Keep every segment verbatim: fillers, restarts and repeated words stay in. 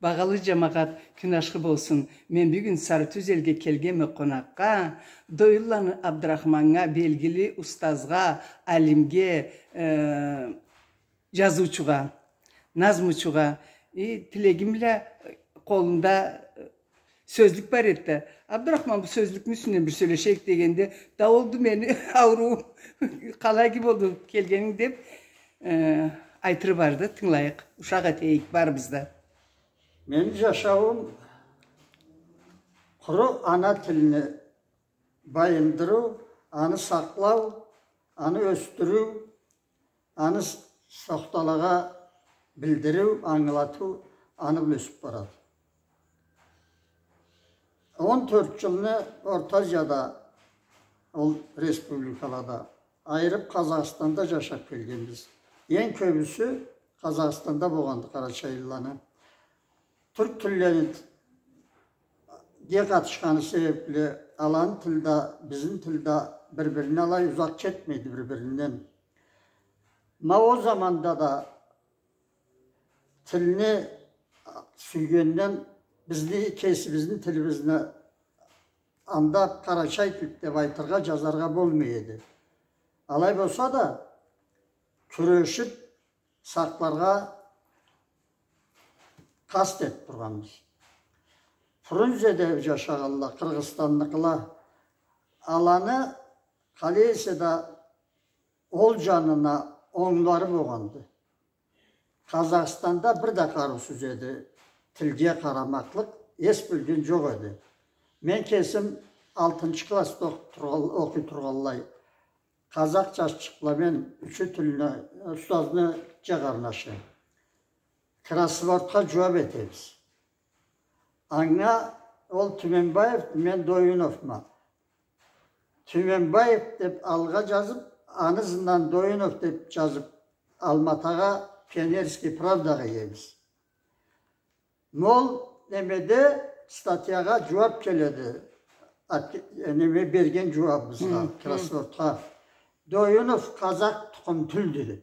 Багъалы джамагъат, кюн ашхы болсун. Мен бюгюн Сары Тюз элге келгенме къонакъгъа, Доюлланы Абдрахманнга, белгили устазгъа, алимге, э, джазыучугъа, назмучугъа. И тилегим бла, къолунда, э, сёзлюк бар эди да. «Абдрахман, бу сёзлюкню юсюнден бир сёлешейик», — дегенде, «Да олду мени ауруум, къалай болду келгенинг?» — деп, э, айтыры барды, тынгылайыкъ. Ушакъ этейик барыбыз да. Мени джашауум къуру ана тилни байындырыу, аны сакълау, аны ёсдюрюу, аны с-, сохталагъа билдириу, ангылатыу, аны бла ёсюп барады. Он тёрт джылны Орта Азияда, ол республикалада, айырып Къазахстанда джашап келгенбиз. Эм кёбюсю Къазахстанда болгъанды къарачайлыланы. Тюрк тиллени т-, ге къатышханы себепли, аланы тили да, бизни тил да бир-бирине алай узакъ кетмейди бир-биринден. Ма ол заманда да тилни сюйгенден бизни, кесибизни тилибизни анда къарачай тил деп айтыргъа, джазаргъа болмай эди. Алай болса да, кюрешип, сакъларгъа къаст этип тургъанбыз. Фрунзеде джашагъанла, къыргъызстанныкъыла, аланы, къалай эсе да, ол джанына онглары болгъанды. Къазахстанда бир да къарыусуз эди, тилге къарамакълыкъ, эс билген джокъ эди. Мен кесим алтынчы классда окъуп тургъан-, окъуй тургъанлай, къазах джашчыкъла мен, учителни, устазны джагъарнашы, кроссвордха джууап этебиз. Анга ол Тюменбаев, мен Доюновма. Тюменбаев деп алгъа джазып, аны ызындан Доюнов деп джазып, Алматагъа, Пионерский правдагъа иебиз. Ма ол немеде статьягъа джууап келеди. Ат-, э, неме берген джууабыбызгъа, кроссвордха. Доюнов къазах тукъум тюлдю деп.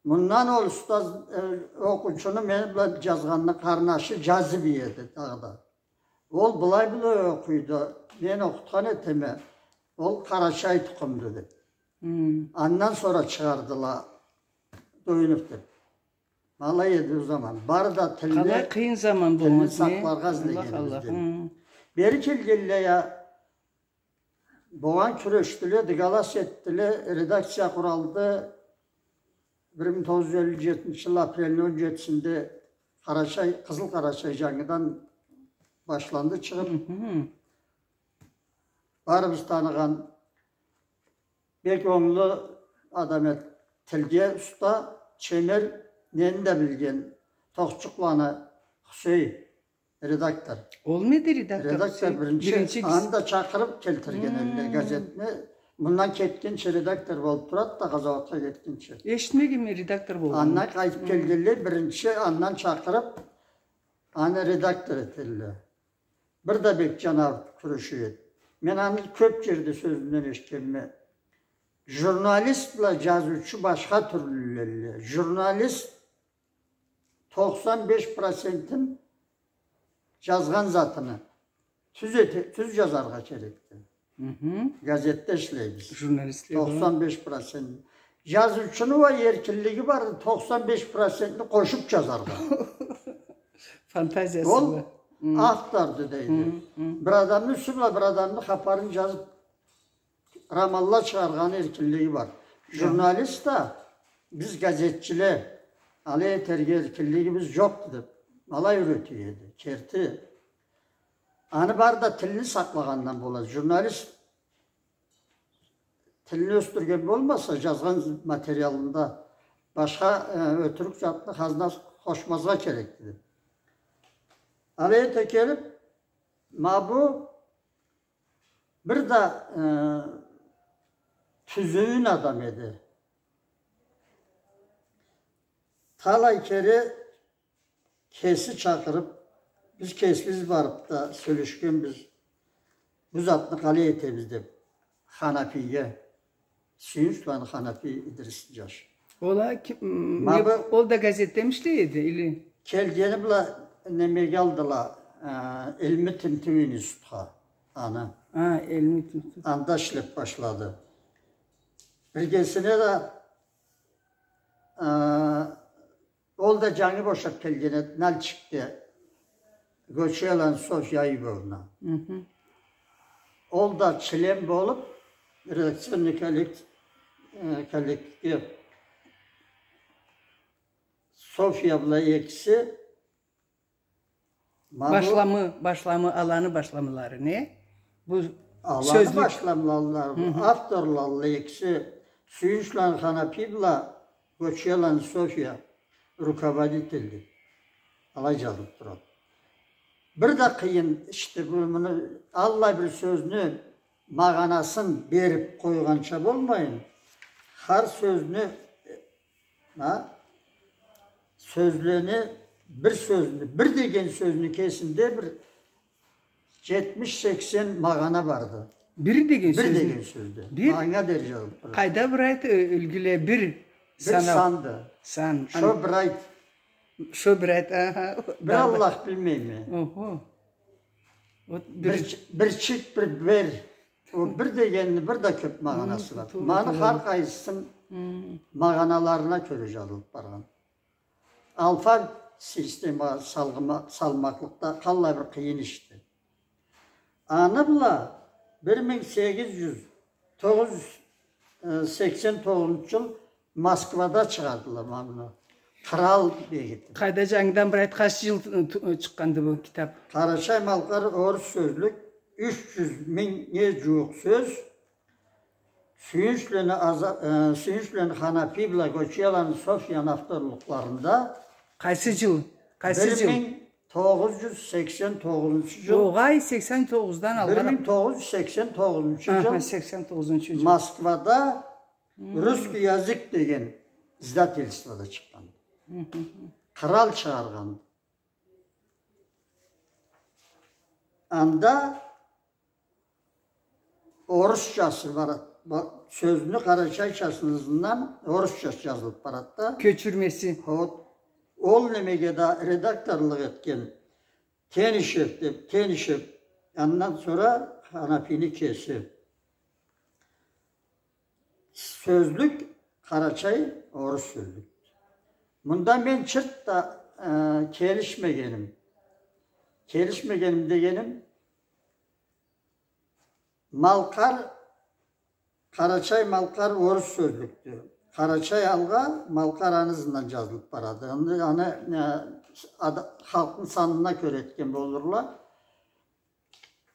Мындан ол устаз, э, окъуучуну мени бла джазгъанны къарнашы джазып иеди дагъыда. Ол былай-былай окъуйду, мен окъутхан этеме, ол къарачай тукъумду деп. Андан сора чыгъардыла Доюнов деп. Алай эди ол заман. Бары да тилни, къалай къыйын заман тилни болгъан, сакъларгъа излегенибизден. Бери келгенлей а, болгъан кюрешдиле, доголас этдиле, редакция къуралды. Бир минг тогъуз джюз элли джетинчи джыл апрелни он джетисинде Къарачай, Къызыл Къарачай джангыдан башланды чыгъып. Барыбыз таныгъан бек онглу адам эди, тилге уста, чемер, нени да билген, Тохчукъланы Хусей, редактор. Олму эди редактор? Редактор биринчи, аны да чакъырып келтирген эдиле газетни. Мындан кетгинчи редактор болуп турады да, къазауатха кетгинчи. Эшитмегенме редактор болгъанын. Андан къайтып келгенлей, биринчи андан чакъырып, аны редактор этелле. Бир да бек джанаб кюрешиу эди. Мен аны кёп джерде сёзюнден эшитгенме. Журналист бла джазыучу башха тюрлюлелле. Журналист тохсан беш процентин джазгъан затыны тюз эте-, тюз джазаргъа керекди. Газетде ишлейбиз. Журналистле. Тохсан беш процент. Джазыучуну уа эркинлиги барды, тохсан беш процентни къошуп джазаргъа. Фантазиясы бла. Ол авторду дейди. Бир адамны юсю бла бир адамны хапарын джазып, романла чыгъаргъаны эркинлиги бар. Журналист да, биз газетчиле, алай этерге эркинлигибиз джокъду деп, алай юретиу эди, керти. Аны бары да тилни сакълагъандан болады. Журналист тилни ёсдюрген болмаса, джазгъан материалында башха, э, ётюрюк затны хазна къошмазгъа керекди. Алай эте келип, ма бу бир да, э, тюзюн адам эди. Талай кере кеси чакъырып, биз кесибиз барып да сёлешгенбиз, бу затны къалай этебиз деп, Ханапийге, Сюйюнчланы Ханапий, Идрис джаш. Ол а ким, м, не, ол да газетдеми ишлей эди, или? Келгени бла немеге алдыла, э, илми тинтиу институтха аны. А, илми тинтиу. Анда ишлеп башлады. Биргесине да, э, ол да джангы бошап келген эди, Нальчикде. Гочияланы Софья Аюбовна. Ол да член болуп, редакционный коллек-, э, коллективге Софья бла экиси ма бу башламы, башламы, аланы башламылары не? Бу аланы сёзлюк башламылары, авторлары экиси Сюйюнчланы Ханапи бла Гочияланы Софья руководительди. Алай джазылып турады. Бир да къыйын ишди бу, муну аллай бир сёзню магъанасын берип къойгъанча болмайын, хар сёзню, а, сёзлени, бир сёзню, бир деген сёзню кесинде бир джетмиш-сексен магъана барды. Бир деген сёзде. Бир деген сёзде. Бир? Анга дери джазылып турады. Къайда бир айт, э, юлгюле бир санау. Бир санды. Сан. Шо бир айт. Шо бир айт, аха. Бир Аллах билмейме. Охо. Вот бир, бир ч-, бир чик, бир бер. Ол бир дегенни бир да кёп магъанасы бар. Муну хар къайсысын магъаналарына кёре джазылып баргъан. Алфавит системагъа салгъыма-, салмакълыкъ да къаллай бир къыйын ишди. Аны бла бир минг сегиз джюз, тогъуз джюз, э, сексен тогъузунчу джыл Москвада чыгъардыла ма муну. Кърал бегитип. Къайда, джангыдан бир айт, къач джыл, э, ту-, э, чыкъгъанды бу китап? Къарачай-малкъар орус сёзлюк, юч джюз мингнге джууукъ сёз, Сюйюнчланы Аза-, э, Сюйюнчланы Ханапи бла Гочияланы Софьяны авторлукъларында. Къайсы джыл? Къайсы джыл? Бир минг тогъуз джюз сексен тогъузунчу джыл. Огъай, сексен тогъуздан алгъа. Бир минг тогъуз джюз сексен тогъузунчу джыл. Аха, сексен тогъузунчу джыл. Москвада «Русский язык» деген издательствода чыкъгъан. Кърал чыгъаргъан. Анда орусчасы бар, ба-, сёзню къарачайчасындан орусча джазылып барады да. Кёчюрмеси. Вот. Ол немеге да редакторлукъ этген Тенишев деп, Тенишев, андан сора Ханапини кеси. Сёзлюк, къарачай-орус сёзлюк. Мында мен чырт да, э, келишмегеним. Келишмегеним дегеним, малкъар, къарачай-малкъар орус сёзлюкдю. Къарачай алгъа, малкъар аны ызындан джазылып барады. Аны, аны, э, ада-, халкъны санына кёре этген болурла.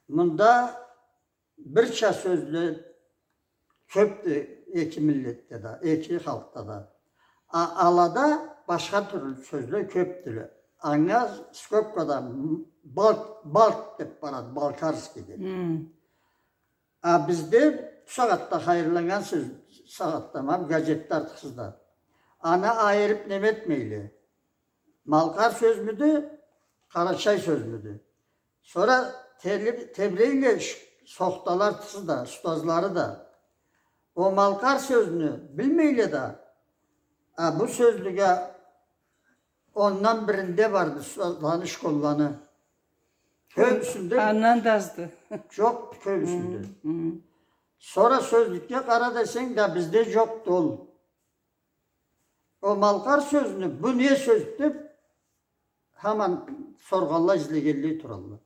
Мында бирча сёзле кёпдю эки миллетде да, эки халкъда да. А алада башха тюрлю сёзле кёпдюле. Анга скобкада м-, балт, балт деп барады, балкарский деп. Хм. А бизде бусагъатда хайырланнган сёз, сагъатда, ма, газетде артыкъсыз да. Аны айырып неме этмейле. Малкъар сёзмюдю, къарачай сёзмюдю? Сора тели-, тебирейле ш-, сохтала артыкъсыз да, устазлары да. Ол малкъар сёзню билмейле да, а бу сёзлюк а ондан биринде барды, устазланы, школланы. Кёбюсюнде. Андан да азды. Джокъ, кёбюсюнде. Хы, хы. Сора сёзлюкге къара десенг да, бизде джокъду ол. Ол малкъар сёзню, бу не сёз деп, хаман соргъанлай, излегенлей туралла.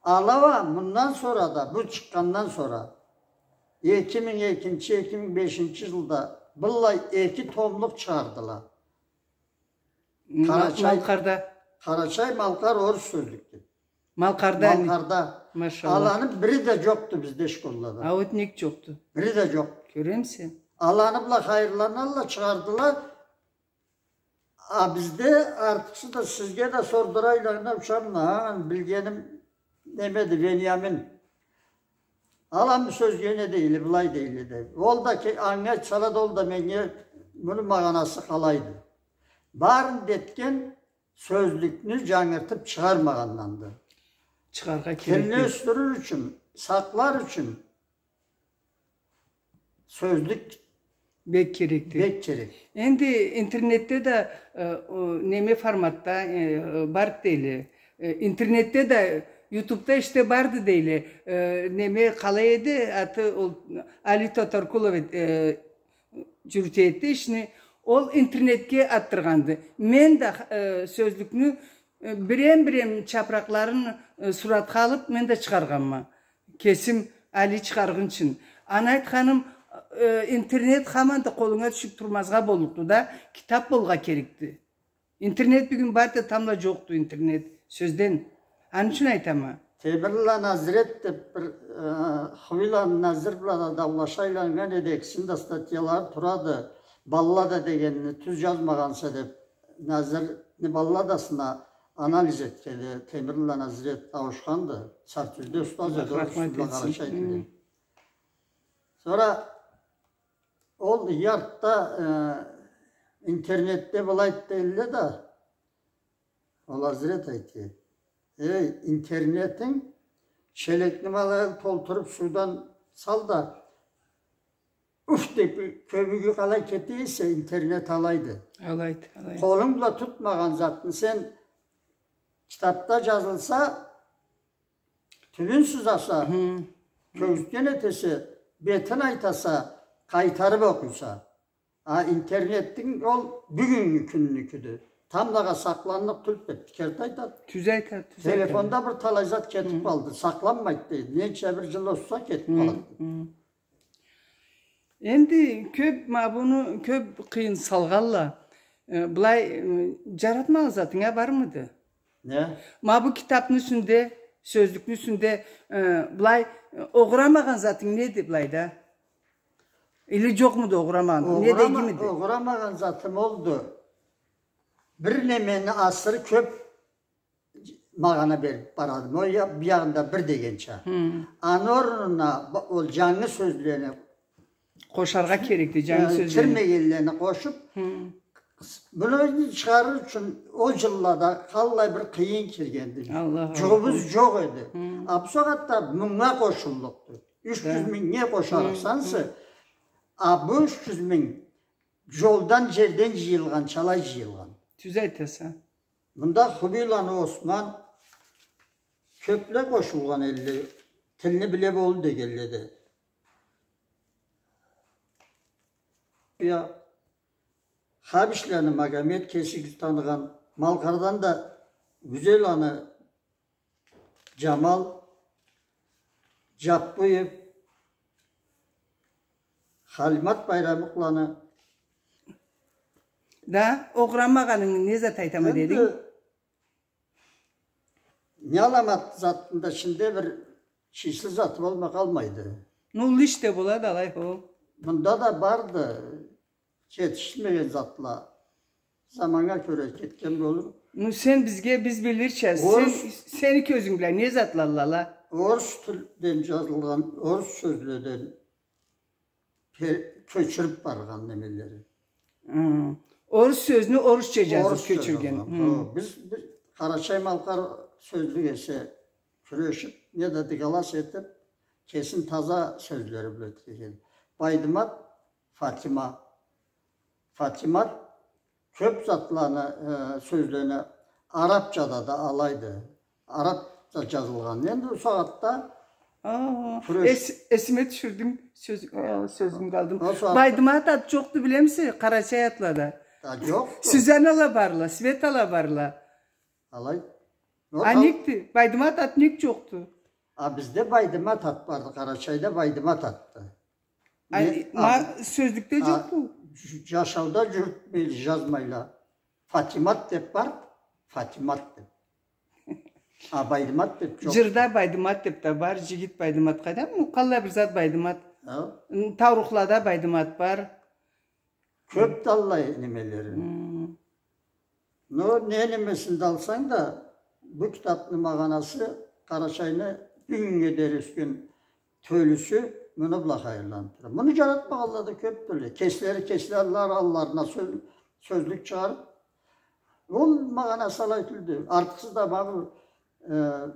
Ала уа мындан сора да, бу чыкъгъандан сора, эки минг экинчи, эки минг бешинчи джылда быллай эки томлукъ чыгъардыла. Ма-, Къарачай, малкъарда. Къарачай-малкъар орус сёзлюк деп. Малкъарда. Малкъарда. Машалла. Аланы бири да джокъду бизде школлада. А вот нек джокъду? Бири да джокъ. Кёремисе? Аланы бла хайырланалла, чыгъардыла. А бизде артыкъсыз да сизге да сордурайла, ана, ушанма, а, билгеним немеди, Вениамин. Аланы сёзге не дейле, былай дейле деп. Ол да ке-, анга айтсала да, ол да меннге муну магъанасы къалайды. Барын да этген, сёзлюкню джангыртып чыгъармагъанданды. Чыгъаргъа керекди. Тилни ёсдюрюр ючюн, сакълар ючюн сёзлюк Бек керекди. Бек керек. Энди интернетде да, э, о, неме форматда, э, барды дейле. Э, интернетде да, ютубда ишде барды дейле. Э, неме къалай эди, аты ол Али Татаркулов эд-, э, джюрюте эди ишни. Ол интернетге атдыргъанды. Мен да, э, сёзлюкню, э, бирем-бирем чапыракъларын, э, суратха алып, мен да чыгъаргъанма. Кесим Али чыгъаргъынчын. Аны айтханым, э, интернет хаманда къолунга тюшюп турмазгъа боллукъду да, китап болургъа керекди. Интернет бюгюн барды, тамбла джокъду интернет, сёзден. Аны ючюн айтама. Темирланы Назирет деп бир, э, Хубийланы Назир бла да даулаша айланнган эди, экисини да статьялары турады. Баллада дегенни тюз джазмагъанса деп, Назирни балладасына анализ этгенди, Темирланы Назирет ауушханды. Сартюзде устаз эди, Аллах рахмат этсин. Къарачай тилде. Хы. Сора ол артда, э, интернетде былай дейле да, ол Азрет айтды: «Эй, интернетинг, челекни былай толтуруп суудан сал да, уф деп кёбюгю къалай кете эсе, интернет алайды. Алайды, алайды. Къолунг бла тутмагъан затны сен китапда джазылса, тюбюн сызаса, кёргюзтген этесе, бетин айтаса, къайтарып окъуйса». А интернетинг ол бюгюннгю кюннюкюдю. Тамблагъа сакъланныкъ тюлдю деп керти айтады. Тюз айтады, тюз айтады. Телефонда бир талай зат кетип къалды, сакъланмайды дейди. Ненча бир джыл озса, кетип къалады. Энди кёп, ма буну кёп къыйын салгъанла. Э, былай, э, джаратмагъан затынг а бармыды? Не? Ма бу китапны юсюнде, сёзлюкню юсюнде, э, былай, э, огъурамагъан затынг неди былайда? Или джокъмуду огъурамагъан? Не да игимиди? Огъурамагъан затым олду. Бир немени асыры кёп магъана берип барады. Ол я-, бу ягъында бир дегенча. Аны орнуна ба-, ол джангы сёзлени къошаргъа керекди, джангы сёзлени. Кирмегенлени къошуп, муну чыгъарыр ючюн ол джыллада къаллай бир къыйын киргенди. Аллах, Аллах. Джугъубуз джокъ эди. А бу сагъатда мынга къошуллукъду. Юч джюз мингнге къошарыкъса ансы, а бу юч джюз минг джолдан, джерден джыйылгъанчалай джыйылгъан. Тюз айтаса. Мында Хубийланы Осман кёпле къошулгъан элле, тилни биле болур дегенле да. Я Хабишланы Магомет кесигиз таныгъан, Малкъардан да Гюзеланы Джамал Джаппуев, Халимат Байрамукъланы. Да, огъурамагъанынг не зат айтама дединг? Энди не аламат затында ичинде бир чийсиз заты болмай къалмайды. Ну, уллу иш да болады, алай хо. Мында да барды. Джетишмеген затла, заманнга кёре кетген болур. Ну, сен бизге, биз билирча, сен, сени кёзюнг бла не затлалла ала? Орус тилден джазылгъан, орус сёзледен пе-, кёчюрюп баргъан немелери. Орус сёзню орусча джазып кёчюрген. Хо, биз, биз къарачай-малкъар сёзлюк эсе кюрешип, не да дыгалас этип, кесин таза сёзлери бла этген. Байдымат Фатима. Фатимат кёп затланы, э, сёзлени арабчада да алайды. Арабча джазылгъан. Энди бу сагъатда кюреш- эс-, эсиме тюшюрдюнг, сёз-, э, сёзюмю алдым. Байдымат ат джокъду, билемисе, къарачай атлада. Да, джокъду. Сюзан ала барла, Света ала барла. Алай. А некди? Байдымат ат нек джокъду? А бизде Байдымат ат барды, Къарачайда Байдымат атды. Ай, ма, сёзлюкде джокъду. Джашауда джюрютмейли, джазмайла. Фатимат деп бар, Фатимат деп. А Байдымат деп джокъ. Джырда Байдымат деп да бар, джигит Байдымат, къайдам, къаллай бир зат Байдымат. Таурухлада Байдымат бар. Кёп да аллай немелери. Но не немесин да алсанг да, бу китапны магъанасы, Къарачайны бюгюннге дери ёсген тёлюсю муну бла хайырланып тура. Муну джаратмагъанла да кёп тюлдю. Кеслери, кеслери алларына сёз-, сёзлюк чыгъарып, ол магъанасы алай тюлдю. Артыкъсыз да магъу-, э,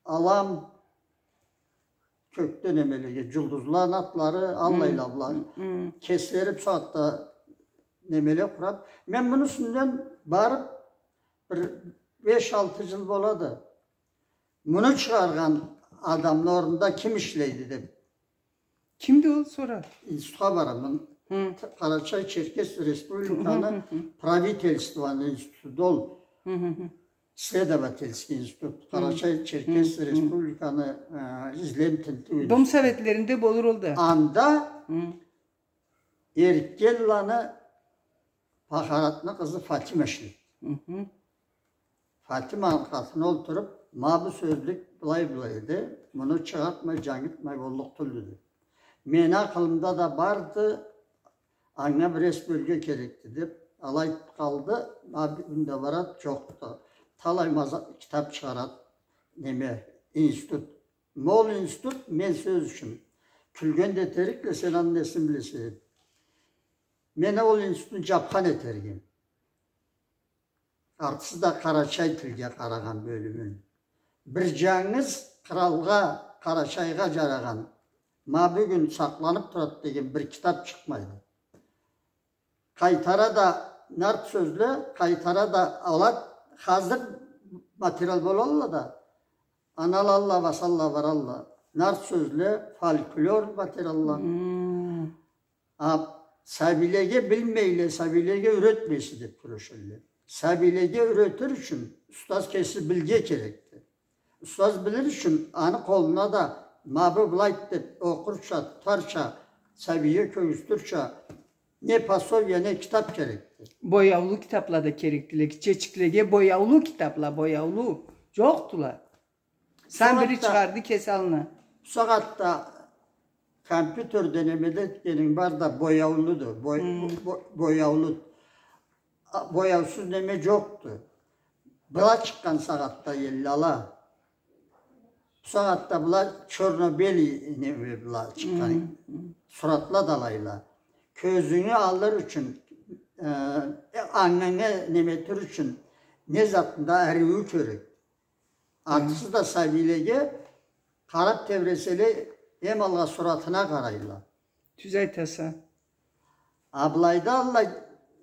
Алам, кёкде немелеге, джулдузланы атлары, аллайла бла. Кеслери бусагъатда немеле къураб. Мен муну юсюнден барыб бир беш-алты джыл болады. Муну чыгъаргъан адамны орнунда ким ишлейди деб. Кимди ол сора? Институтха барама. Къарачай-Черкес Республиканы правительствону институду ол. Следовательский институт. Къарачай-Черкес Республиканы, э, излем тинтиу институду. Дом советлеринде болур ол да. Анда Эркенланы Пахаратны къызы Фатима ишлейди. Фатиманы къатына олтуруб, ма бу сёзлюк былай-былай эди, муну чыгъартмай, джангыртмай боллукъ тюлдю, деди. Мени акъылымда да барды, анга бир эс бёлге керекди, деб, алай айтыб къалды, ма бюгюн да барад, джокъду. Талай маза-, китаб чыгъарад, неме, институт. Ма ол институт, мен сёз ючюн, кюлген да этерикле, сен аны несин билесе. Мен ол институтну джабхан этерикме. Артысы да къарачай тилге къарагъан бёлюмюн. Бир джангыз къралгъа, Къарачайгъа джарагъан, ма бюгюн сакъланыб турад деген бир китаб чыкъмайды. Къайтара да нарт сёзле, къайтара да алад, хазыр материал болалла да, аналалла, басалла, баралла. Нарт сёзле, фольклор материалла. А сабийлеге билмейле, сабийлеге юретмейсе деб кюрешелле. Сабийлеге юретир ючюн устаз кеси билирге керекди. Устаз билир ючюн аны къолуна да ма бу былайды деб окъурча, тутарча, сабийге кёргюзтюрча, не пособие, не китаб керекди. Бояулу китабла да керекдиле. Гитчечиклеге бояулу китабла, бояулу. Джокъдула. Сен бири чыгъарды кеси аллына. Бусагъатда компьютерде, немеде этгенинг бар да, бояулуду. Бой-, бо-, бояулу. А, бояусуз неме джокъду. Была чыкъгъан сагъатда элле ала. Бусагъатда была чёрно-белый неме была чыкъгъан. Суратла да алайла. Кёзюнгю алыр ючюн, э, э, ангынга неме этир ючюн не затында ариу керек. Артысы да сабийлеге къараб тебреселе, эм алгъа суратына къарайла. Тюз айтаса. А былайда аллай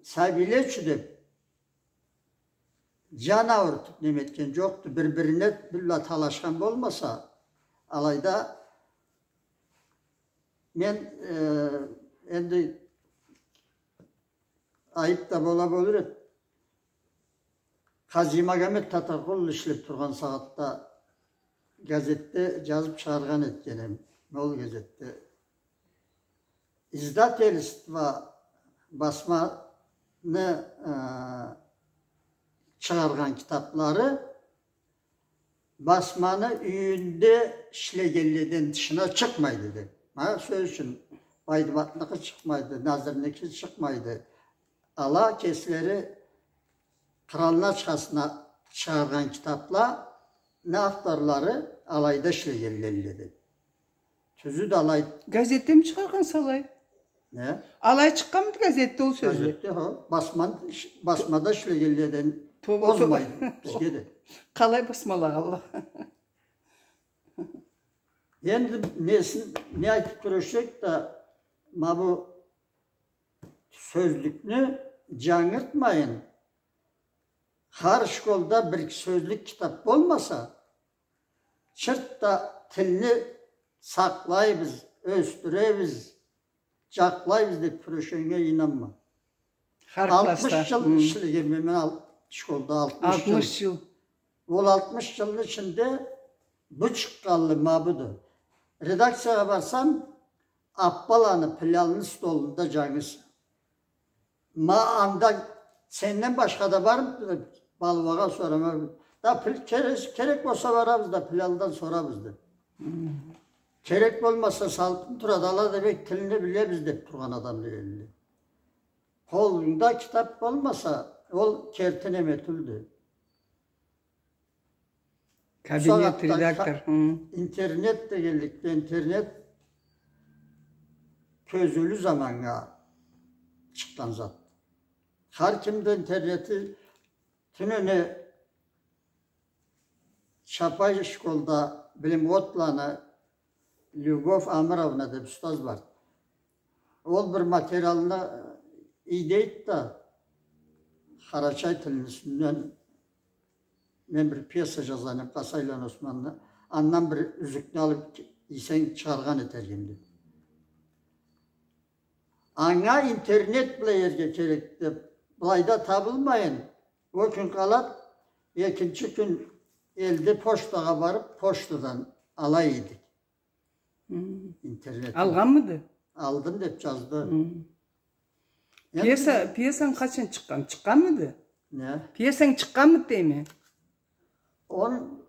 сабийле ючюн деб, джан аурутуб неме этген джокъду. Бир-бирине билла талашхан болмаса, алайда мен, э, энди айыб да бола болур эди. Къази Магомет Татаркъуллу ишлеб тургъан сагъатда газетде джазыб чыгъаргъан этгеним, ол газетде. Издательство басманы, э, чыгъаргъан китаблары басманы юйюнде ишлегенледен тышына чыкъмайды, деди. Ма, сёз ючюн, Байдыматныкъы чыкъмайды, Назирники чыкъмайды. Ала кеслери къралны ачхасына чыгъаргъан китабланы авторлары алайда ишлегенледиле, деди. Тюзю да алай. Газетдеми чыгъаргъанса алай? Не? Алай чыкъгъанмыды газетде ол сёзле? Газетде, хо. Басман-, иш-, басмада ишлегенледен озмайды бизге да. Къалай басмалагъанла? Энди несин, не айтыб кюрешсек да, ма бу сёзлюкню джангыртмайын, хар школда бир сёзлюк китаб болмаса, чырт да тилни сакълайбыз, ёсдюребиз, джакълайбыз деб кюрешгеннге ийнанма. Хар класда. Алтмыш джыл ишлегенме мен ал-, школда, алтмыш джыл. Алтмыш джыл. Ол алтмыш джылны ичинде бу чыкъгъанлы ма буду. Редакциягъа барсам, Аппаланы Пилалны столунда джангыз. Ма анда сенден башха да бармыды деб, Балуагъа сорама. Да пил-, кере-, керек болса барабыз да, Пилалдан сорабыз деб. Керек болмаса, салкъын турады, ала да бек тилни билебиз деб тургъан адамла элле. Къолунгда китаб болмаса, ол керти неме тюлдю. Кабинет редактор. Интернет дегенликде, интернет кёзюулю заманнга чыкъгъан зат. Хар кимде интернети, тюнене Чапай школда, билим, отланы Любовь Амыровна деп устаз бар. Ол бир материалны, э, ийди да, къарачай тилни юсюнден мен бир пьеса жазгъан эдим, Къасайланы Османны. Андан бир юзюкню алып ийсенг, чыгъаргъан этер эдим деп. Анга интернет бла эрге керек деп, былайда табылмайын. Ол кюн къалады, экинчи кюн элде почтагъа барып, почтадан ала эдик. Хы. Интернетни. Алгъанмыды? Алдым деп жазды. Хы. Энди пьеса, пьесанг къачан чыкъгъан? Чыкъгъанмыды? Не? Пьесанг чыкъгъанмыды дейме? Он,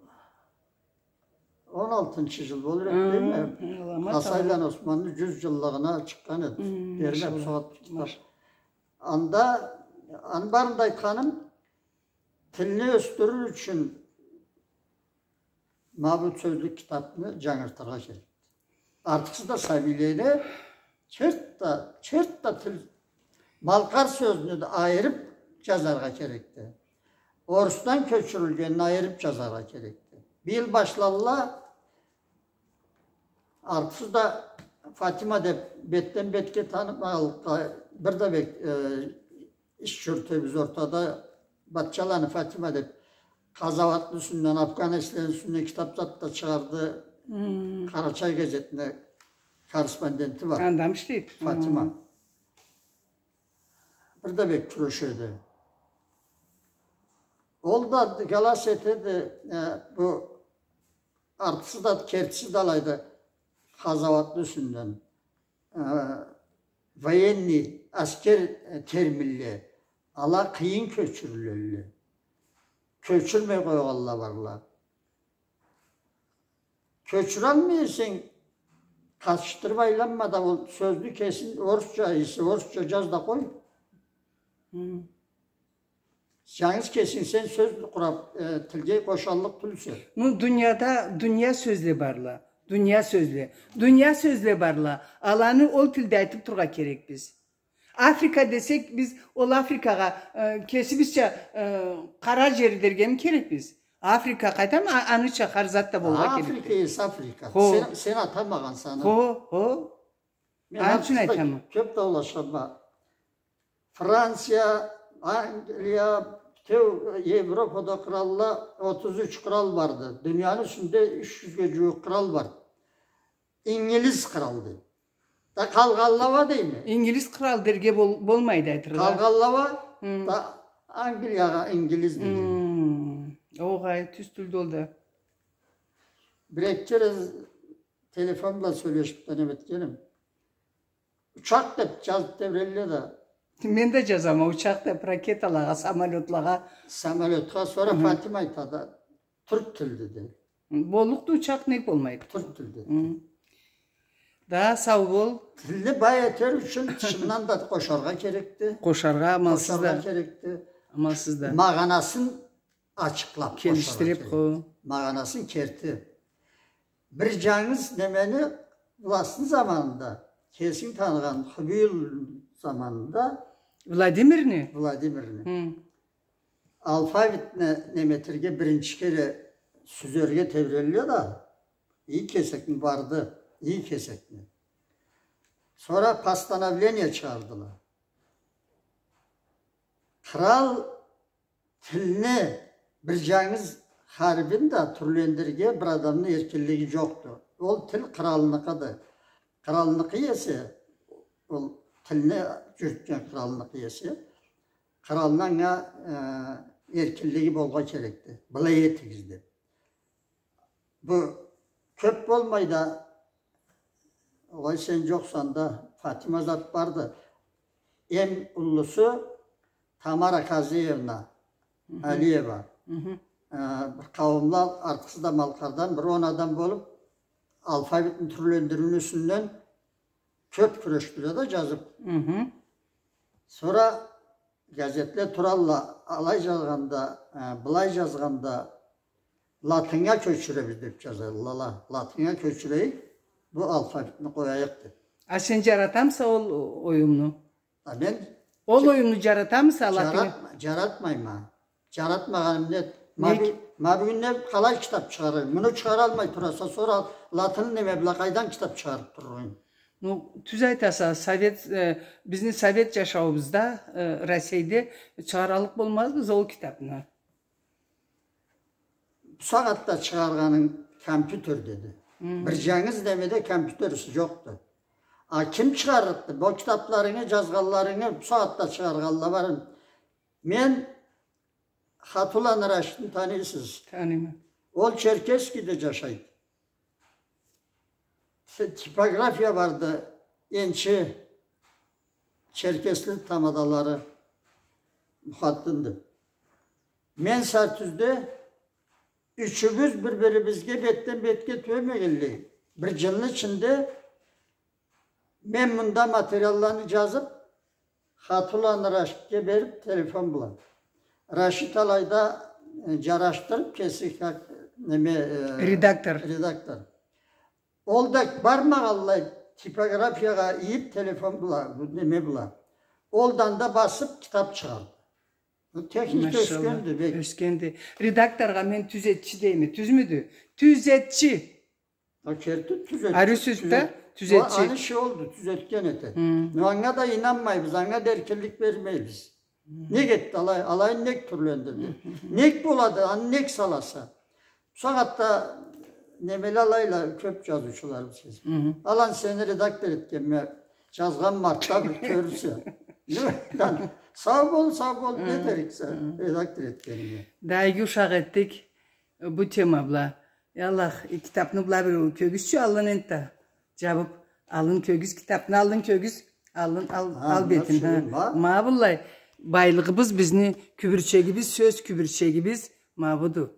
он алтынчы жыл болур эди, дейме? Хы, аламат, Къасайланы Османны жюз жыллыгъына чыкъгъан эди. Хы, берме, машалла, бусагъат китап. Маш- Анда, аны барын да айтханым, тилни ёсдюрюр ючюн ма бу сёзлюк китапны жангыртыргъа керекди. Артыкъсыз да сабийлени черт да, черт да тил, малкъар сёзню да айырып жазаргъа керекди. Орусдан кёчюрюлгенин айырып жазаргъа керекди. Быйыл башлалла, артыкъсыз да Фатима деп бетден бетге танымаллыкъгъа бир да бек, э, иш жюрютебиз ортада. Батчаланы Фатима деп къазауатны юсюнден, афган эслени юсюнден китап зат да чыгъарды. Хы. Къарачай газетни корреспонденти бар. Анда ишлейди. Фатима. Хы. Бир да бек кюрешеди. Ол да галас этеди, э, бу артыкъсыз да, кертиси да алайды къазауатны юсюнден. Э, военный, аскер, э, терминле, ала къыйын кёчюрюлелле. Кёчюрмей къойгъанла барла. Кёчюралмай эсенг, къатышдырып айланма да, ол сёзню кесинг орусча эсе, орусча жаз да къой. Хы. Жангыз кесинг сен сёз къурап, э, тилге къошаллыкъ тюлсе. Ну, дунияда дуния сёзле барла. Дуния сёзле. Дуния сёзле барла. Аланы ол тилде айтып тургъа керекбиз. Африка десек, биз ол Африкагъа, э, кесибизча, э, къара жер дергеми керекбиз? Африка къайтама, а-, аныча хар зат да болургъа керекди. Африка эсе Африка. Хо. Сен, сен атамагъанса аны. Хо, хо. Мен аны артыкъсыз да айтама. Кёп даулашама. Франция, Англия, битеу Европада къралла, отуз юч кърал барды. Дунияны юсюнде юч жюзге жууукъ кърал бар. Ингилиз кърал дейме. Да къалгъанла уа дейме. Ингилиз кърал дерге бол-, болмайды айтыргъа. Къалгъанла уа, хы, да Англиягъа ингилиз дейме. Хы. Огъай, тюз тюлдю ол да. Бир эки кере телефон бла сёлешип да неме этгеним. Учакъ деп жазып тебрелле да. Мен да жазама, учакъ деп, ракеталагъа, самолётлагъа. Самолётха, сора, хы, Фатима айтады, тюрк тилди дей. Боллукъду, учакъ нек болмайды? Тюрк тилди. Хы. Да, сау бол. Тилни бай этер ючюн чындан да къошаргъа керекди. Къошаргъа, амалсыз да. Къошаргъа керекди. Амалсыз да. Магъанасын ачыкълап къошаргъа керек. Келишдирип, хо. Магъанасын керти. Бир жангыз немени, властны заманында, кесинг таныгъан Хубиулланы заманында. Владимирни? Владимирни. Хы. Алфавитни неме этерге биринчи кере сюзерге тебрелле да, иги кесекни барды, иги кесекни. Сора постановление чыгъардыла. Кърал тилни бир жангыз харбин да тюрлендирирге бир адамны эркинлиги жокъду. Ол тил къралныкъыды. Къралныкъы эсе, ол тилни жюрютген къралныкъы эсе, къралны анга, э, эркинлиги болургъа керекди. Былай этигиз деп. Бу кёп болмай да, огъай, сен жокъса да, Фатима зат барды. Эм уллусу Тамара Казиевна, хы хы, Алиева. Хы хы. Э, бир къауумла, артыкъсыз да Малкъардан бир он адам болуп, алфавитни тюрлендириуню юсюнден кёп кюрешдиле да жазып. Хы хы. Сора газетле туралла, алай жазгъанда, э, былай жазгъанда, латыннга кёчюребиз деп жазалла. Латыннга кёчюрейик, бу алфавитни къояйыкъ деп. А сен жаратамыса ол оюмну? А мен... Ол оюмну жаратамыса, латыннга? Жаратма-, жаратмайма. Жаратмагъаным не? Ма бю-, ма бюгюнде къалай китаб чыгъарайым? Муну чыгъаралмай тураса, сора латын неме бла къайдан китаб чыгъарыб турургъа? Ну, тюз айтаса, совет, э, бизни совет джашауубузда, э, Россейде чыгъараллыкъ болмазбыз ол китабны. Бусагъатда чыгъаргъанынг компьютер деди. Бир джангыз немеде компьютерси джокъду. А ким чыгъарыкъды? Бу китабларынгы, джазгъанларынгы бусагъатда чыгъаргъанла барын. Мен Хатуланы Рашидни таныйсыз. Таныйма. Ол Черкесскийде джашайды. Се-, типография барды, энчи черкесли тамадалары Мухатдин деб. Мен Сартюзде ючюбюз бир-бирибизге бетден-бетге тюбемегенлей, бир джылны ичинде мен мында материалланы джазыб, Хатуланы Рашидге бериб, телефон бла. Рашид алайда, э, джарашдырыб, кеси как, неме, э, редактор. Редактор. Ол да бармагъанлай типографиягъа ийиб, телефон бла, бу неме бла. Ол да анда басыб, китаб чыгъарды. Бу техника ёсгенди бек. Ёсгенди. Редакторгъа мен тюзетчи дейме, тюзмюдю? Тюзетчи. А керти тюзет-, ариу сёз да, тюзет-, тюзетчи. Аны иши олду, тюзетген этеди. Но анга да ийнанмайбыз, анга да эркинлик бермейбиз. Нек этди алай, алайын нек тюрлендирди? Нек болады, аны нек саласа? Бусагъатда немеле алайла кёб джазыучуларыбыз. Алан сени редактор этгенме, джазгъан мартда бир кёрюрсе. Сау бол, сау бол, не дериксе, редактор этгенинге. Да иги ушакъ этдик бу тема бла. Я Аллах, э, китабны бла бир кёргюзчю, аллын энтда. Джабыб, аллын кёргюз китабны, аллын кёргюз, аллын ал, ал бетин, ха. Ма быллай, байлыгъыбыз бизни, кюбюрчегибиз, сёз кюбюрчегибиз ма буду.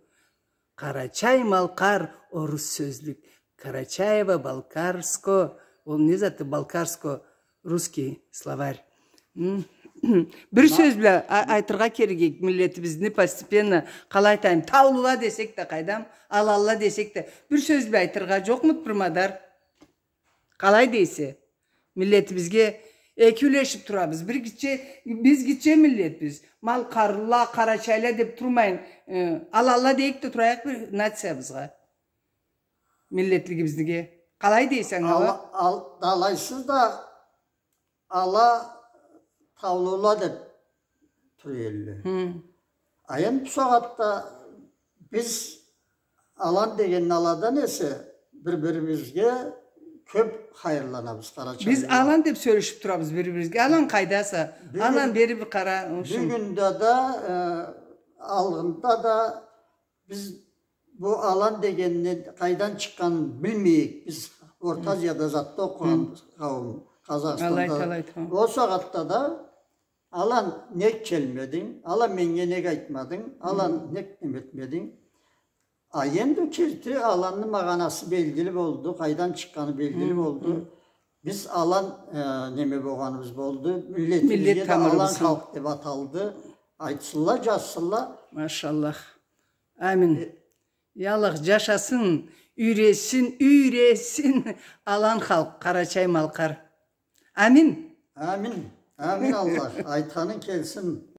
Къарачай-малкъар орус сёзлюк. Карачаево-Балкарско. Ол не заты, Балкарско? Русский словарь. Бир сёз бла а-, айтыргъа керек эди миллетибизни постепенно, къалай айтайым, таулула десек да, къайдам, аланла десек да, бир сёз бла айтыргъа джокъмуду бир мадар? Къалай дейсе, миллетибизге эки юлешиб турабыз. Бир гитче, биз гитче миллетбиз. Малкъарлыла, къарачайла деб турмайын, э, аланла дейик да турайыкъ бир нациябызгъа. Миллетлигибизге. Къалай дейсе анга? Ала, ал-, алайсыз да, ала таулула деб тура элле. А энди бусагъатда биз алан дегенни аладан эсе, бир-бирибизге кёб хайырланабыз, къарачайлыла. Биз алан деб сёлешиб турабыз бир-бирибизге. Алан къайдаса? Алан, бери бир къара, ушун. Бюгюн да, э, алгъында да Биз бу алан дегенни къайдан чыкъгъанын билмейик. Биз Орта Азияда затда окъугъан къауум, Къазахстанда. Ол сагъатда да алан нек келмединг, алан меннге нек айтмадынг, алан нек неметмединг? А энди керти аланны магъанасы белгили болду, къайдан чыкъгъаны белгили болду. Биз алан, э, неме болгъаныбыз болду. Миллетибизге да алан халкъ деб аталды. Айтсынла, джазсынла. Машаллах. Амин. Э, я Аллах, джашасын, юйресин, юйресин алан халкъ, къарачай-малкъар. Амин. Амин. Амин, Аллах. Айтханынг келсин.